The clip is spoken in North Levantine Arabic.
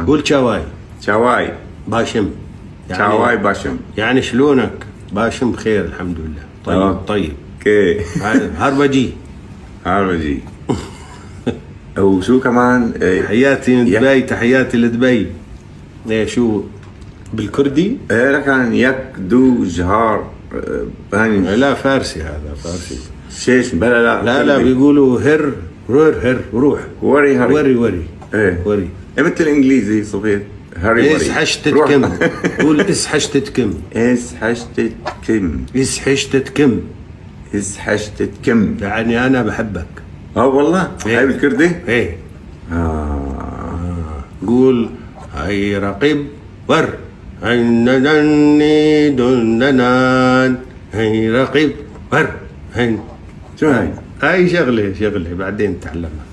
قول تشاواي. تشاواي. باشم يعني. تشاواي باشم. يعني شلونك؟ باشم بخير الحمد لله. طيب. طيب. okay. هربجي. هربجي. وشو كمان؟ إيه، تحياتي من دبي، تحياتي لدبي. ايه شو بالكردي؟ ايه لكان يك دو جهار هاني. لا فارسي، هذا فارسي. شيش بلا لا. لا لا، بيقولوا هر رور هر روح. وري هري. وري وري. ايه. وري. إيه مثل الانجليزي صفيت هري وري. اسحش روح. تتكم. قول اسحش تتكم. اسحش تتكم. اسحش تتكم. اسحش تتكم. يعني انا بحبك. اه والله. إيه. هاي بالكردي؟ ايه. اه. قول هاي رقيب ور هننني دننان هاي رقيب ور هن. شو هاي؟ هاي شغله شغله بعدين تعلمها.